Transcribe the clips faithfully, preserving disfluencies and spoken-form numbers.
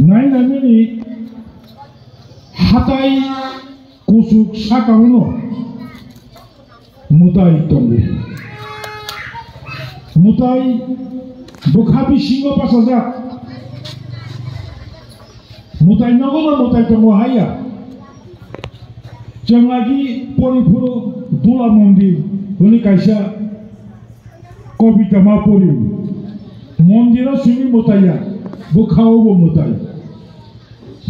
Nainani hatai kuchuk sakao no mwtai tongo. Mwtai bwkha bisingo bachajak. Mwtai nogo no mwtai tongo haiya. Chwng agi poriphuru Dula Mondir hwnwi kaisa kobita ma pori. Mondiro simi mwtai ya, bwkhao bo mwtai.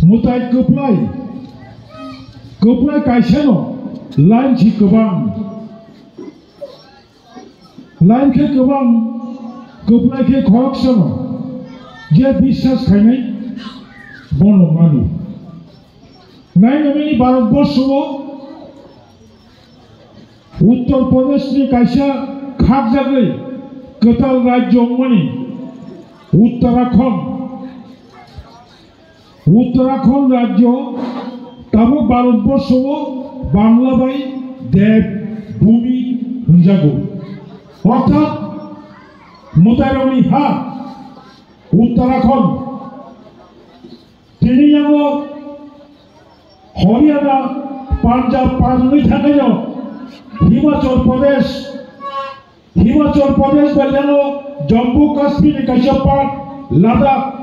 Mwtai kwplai, kwplai kaisa no, line si kwbang. Line khe kwbang, kwplai khe khoroksa no, je biswas khainai bono mano. Nainani Bharat borso o Uttar Pradesh ni kaisa khakjagwi kwtal rajyo wngmani Uttarakhand. Uttarakhand rajyo tabuk Bharat borso o Bangla bai Dev Bhumi hwnjago. Orthat mwtairokni ha Uttarakhand. Tini yango Haryana, Punjab par wngwi thangkhaino Himachal Pradesh, Himachal Pradesh bai yango Jammu Kashmir ni kaisa part Ladakh.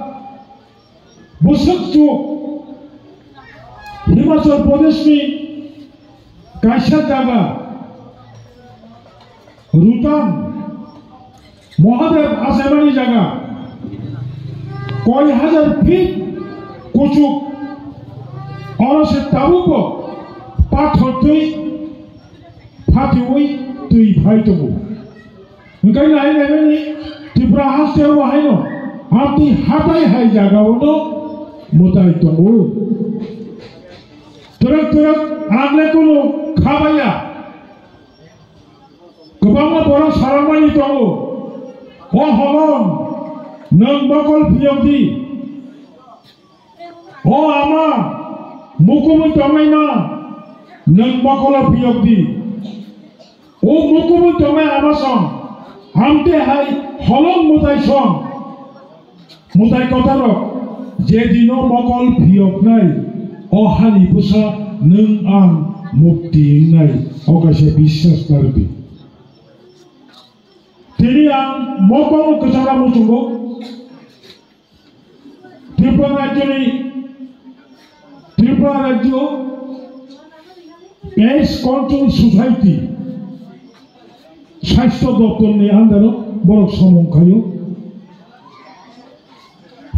Bwswk chuk Himachal Pradesh ni kaisa jaga Rutang Mahadev achaimani jaga koi hajar feet kuchuk, oro se tabukbo pathor twi phatiwi twi phai tongo. Hwnkhe nai naimani Tripura haste o haino amtwi hatai hai jaga o no mwtai tongo. Twrwk twrwk ang le kunu khabaya. Kwbangma borok sarakmani tongo. O holong, nwng mokol phiyok di. O ama, mukubui tongnaima, nwng mokolo phiyok di. O mukubui tongnai ama song, amte hai holong mwtai song. Mwtai kwtharrok, je dino mokol phiyoknai, o hani bwsa nwng ang mukti wngnai, o kaisa biswas narwdi. Tini ang mokol kwcharo muchungo, Tripura rajyoni, Tripura rajyo AIDS Control Society, Sasthya Doptor ni under o borok samung khaio.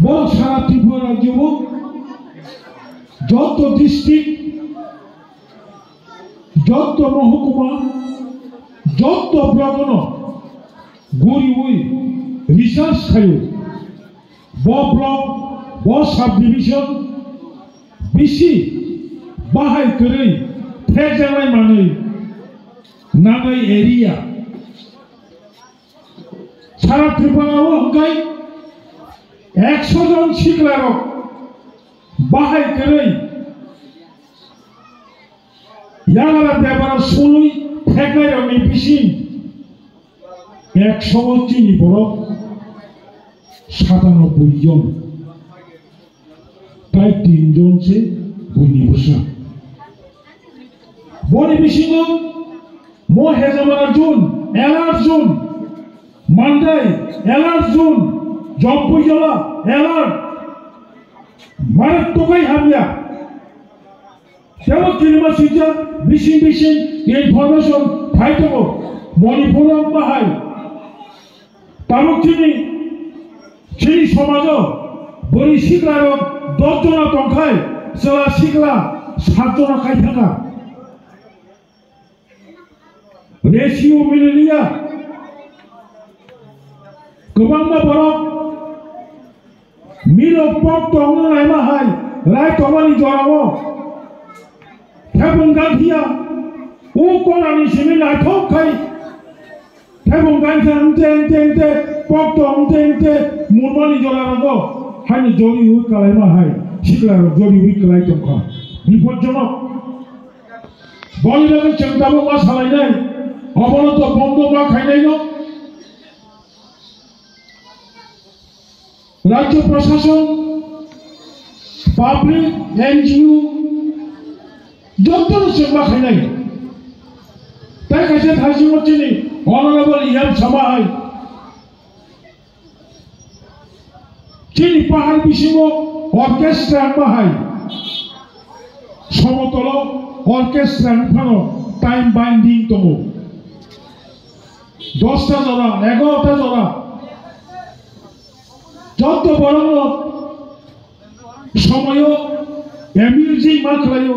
Borok sara Tripura rajyo o joto district, joto mohokuma, joto block no guriwi research khaio. Bo block, bo subdivision bisi bahai kwrwi phekjaknai manwi nangnai area. Sara Tripura o hwnkhe ekso jon siklarok bahai kwrwi Yagara bebaro sului pheknairokni bising ekso chini borok satanobboi jon, tai tin jon se buini bwsa. Boni bisingo mo Hejamara zone, alert zone, Mandai alert zone, Jampuijala alert, marak tokai hamya. Tebo kinima swijak bising bising information phai tongo. Manipur o bahai. Tabuk chini, chini somajo bwrwi siklarok dos jona tongkhai, chwla sikla sat jona khai thangkha. Ratio mililiya. Kwbangma borok milok pok tongna naima hai rai tongmani jorao. Thebung gangkhiya, o konani simi naithok khai. Thebung gangkhiya wngte, wngte, wngte, pok tong wngte, wngte, murmani jorarogo haino jori ui kalaima hai siklarok jori ui kalai tongkha. Bipodjonok. Boni bagwi chwng tabuk ma salainai, obono to bondo ma khainaino. Rajyo Prashason, public, N G O, joto no chwng ma khainai. Tai kaisa thaisingo chini honorable E M sama hai. Chini pahar bisingo orchestra wngma hai, somotolo orchestra wngphano time binding tongo. Dosta jora, egarota jora, joto borokno somoyo amusing ma khlaio,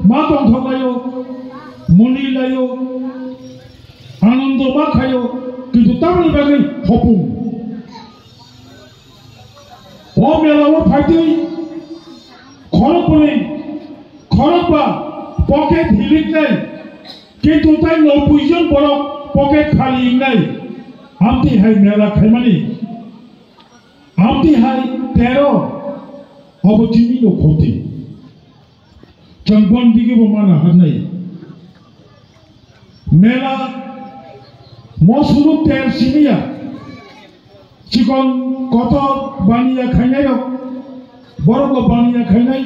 ma tongthok laio, muni laio, anondo ma khaio, kintu tamoni bagwi hopung. O mela o phaitwi khorokbwrwi, khorokba pocket hiliknai, kintu tai noboi jon borok pocket khali wngnai. Amtwi hai mela khaimani, amtwi hai tero, obo chini no khoti. Chwng bon digi bo mana harnai. Mela mo suru ter siniya. Chikon kotor baniya khainai rok. Borok bo baniya khainai.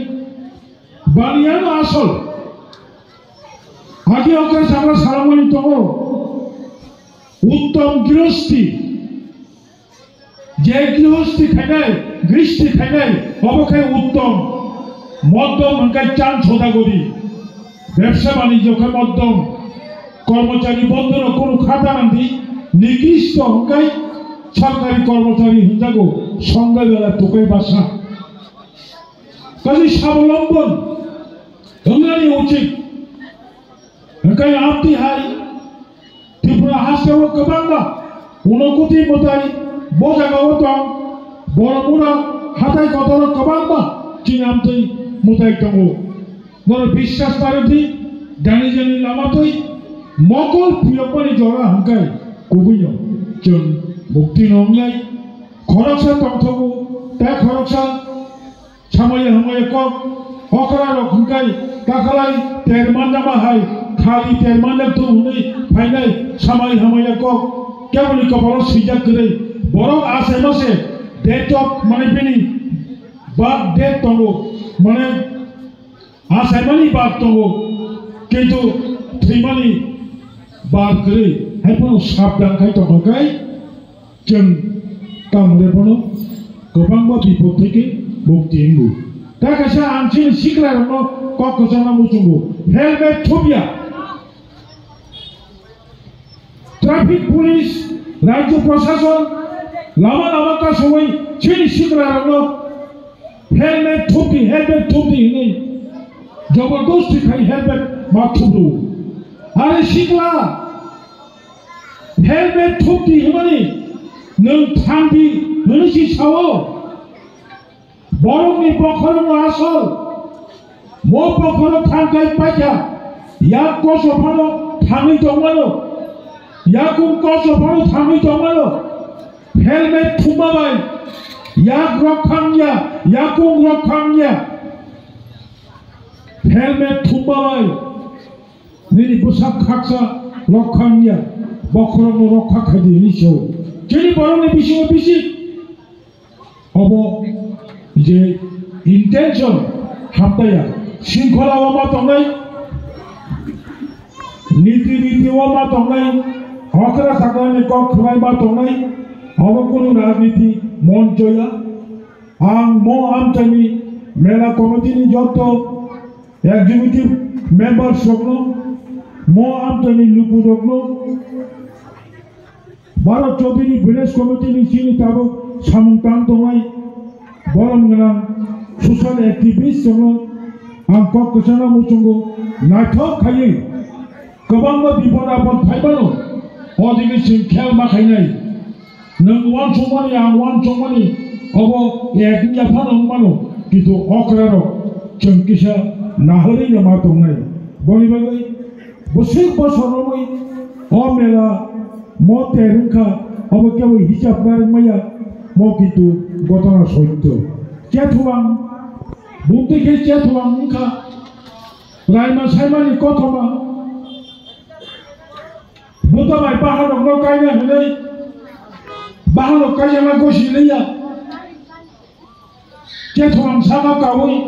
Baniya no asol. Agi okre sakra salamani tongo. Uttom grihosti. Je grihosti khainai, gristi khainai, obo khe uttom. Moddom hwnkhe chan sodagori. Bebsa banijyo khe moddom. Kormochari bondhono kunu khata nangdi, nigisto hwnkhe sorkari kormochari hwnjago, songhai bela tukai basa. Kaji sabolombon wngnani uchit. Hwnkhe amtwi hai Tripura hasteo kwbangma Unokuti mwtai bo jagao tong, Boromura hatai kotoro kwbangma chini amtwi mwtai tongo. Norok biswas narwkdi, jani jani lama twi mokol phiyokmani jora hwnkhe kubuino chwng mukti no wngnai. Khoroksa tongthogo, tei khoroksa Samaya hamaya kok, okra rok hwnkhe kakalai ter manjakma hai, khali ter manjak thung hwnwi phainai samai hamaya kok, keboni kopalo swijak kwrwi. Borok achaima se date of, mane bini birth date tongo, mane achaimani birth tongo, kintu thwimani birth kwrwi. Hai phano sabdan khai tongkha khai, Chwng tamle bono kwbangma bipod theke mukti wngo. Ta kaisa ang chini sikla rokno kok kwchangma muchungo. Helmet thupya. Traffic police, rajya prashason, lama lama kasugwi chini sikla rokno helmet thupdi, helmet thupdi hwnwi jobordosti khai helmet ma thupro. Are sikla, helmet thupdi hwnmani nwng thangdi hwnwi si sao. Borokni bokhorokno asol. Mo bokhorok thangkhai paikha. Yak koso phano thangwi tongmano. Yakung koso phano thangwi tongmano. Helmet thumma bai yak rok khangya, yakung rok khangya. Helmet thumma bai nini bwsak khaksa rok khangya, bokhorokno rokha khaidi hwnwi sao. Chini borokni bisingo bisi obo je intention hamtaya, singkhola o ma tongnai, niti riti o ma tongnai, okra sakani kok khwnai ma tongnai, obo kunu rajniti moncho ya. Ang mo amchaini mela committee ni joto executive members rokno, mo amchaini luku rokno, Bharat Chaudhary Village Committee ni chini tabuk samung tang tongnai borom gwnang social activist rokno ang kok kwchangma muchungo naithok khaiwi kwbangma bipod apod phaimano, o digi chwng khel ma khainai. Nwng uansukmani, ang uansukmani, obo ek wngya phano wngmano, kintu okra rok chwng kisa nahorwi no ma tongnai. Boni bagwi bwswk bosor romwi o mela mo ter wngkha, obo kebo hisab narwk maya, mo kintu gotona sotto. Chethulang, bumtwi khe chethulang wngkha, laima saimani kothoma. Buta bai bahanokno kaina hinwi, bahanok kaijama gosi liya. Kethwlang saka kawi,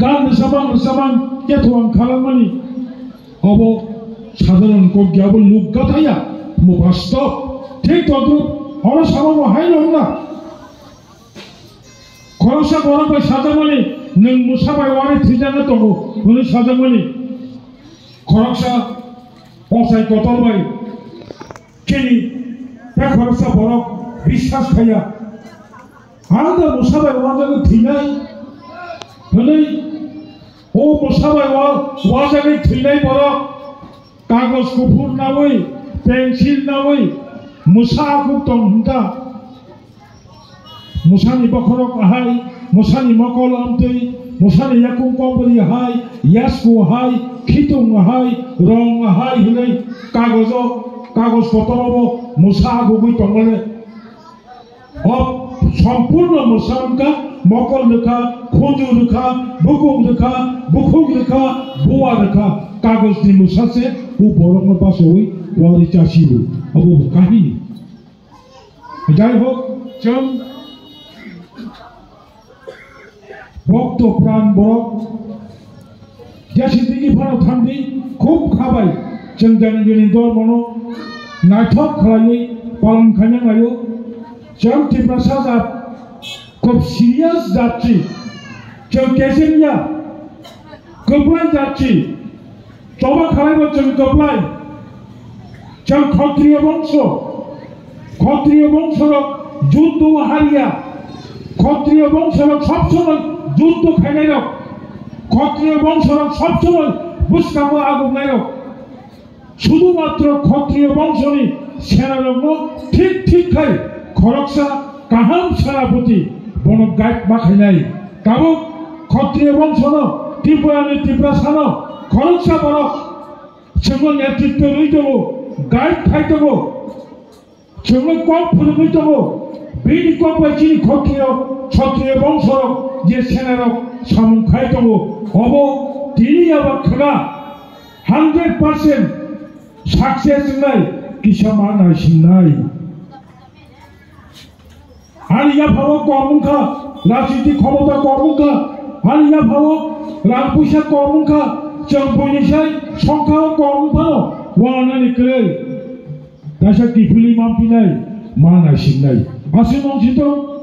Gan rwchabang rwchabang khe thuang khalangmani obo sadharon kok ya, bo luk gathaya, mo bastop. Thik todrup oro sama bo hai rok na. Khoroksa borok bai sajakmani, nwng mwsa bai wari thwijagwi tongo hwnwi sajakmani. Khoroksa ochai kotor bai chini tei khoroksa borok biswas khaiya. Ang da mwsa bai wajagwi thwinai hwnwi, o mwsa bai wa-, wajagwi thwinai borok kagoj kuphur nawi, pensil nawi, mwsa akhuk tong hwnkha. Mwsani bokhorok ahai, mwsani mokol amtwi, mwsani yakung kobri ahai, yasku ahai, khitung ahai, rong ahai hwnwi kagojo, kagoj kotorobo mwsa agugwi tongmani. O sompurno mwsa wngkha, mokol rwkha, khunju rwkha, bukung rwkha, bukhuk rwkha, buwa rwkha, kagojni mwsa se o borokno bachaui wari chasibo. Abo bo kahini. Jai hok, chwng bokto pran borok jesi digi phano thangdi, khub khabai chwng jani jani dormono naithok khlaiwi palon khaina naio. Chwng Tiprasa jat khub serious jat si, chwng kesengya kwplai jat si. Choba khalaibo chwng kwplai. Chwng Khotriyo bongso. Khotriyo bongsorok juddo hariya. Khotriyo bongsorok sob somoi juddo khainairok. Khotriyo bongsorok sob somoi bwskango aguknairok. Sudhumatro Khotriyo bongsoni senarokno thik thik khai khoroksa kaham senapoti bono guide ma khainai. Tabuk Khotriyo bongsono, Tripurani Tiprasano khoroksa borok chwngno netritwo rwi tongo, guide khai tongo, chwngno kok phwrwngwi tongo. Bini kok bai chini Khotriyo, Kshatriyo bongsorok je senarok samung khai tongo, obo tini yaba khwna hundred percent success wngnai, kisa ma naisingnai. Ani yaphao kom wngkha, rajniti khomota kom wngkha, ani yaphao rang puisa kom wngkha, chwng buini sai songkhao kom wngphano, wanani kwrwi kaisa kiphilwi manphinai, ma naisingnai. Aswk nung sitong,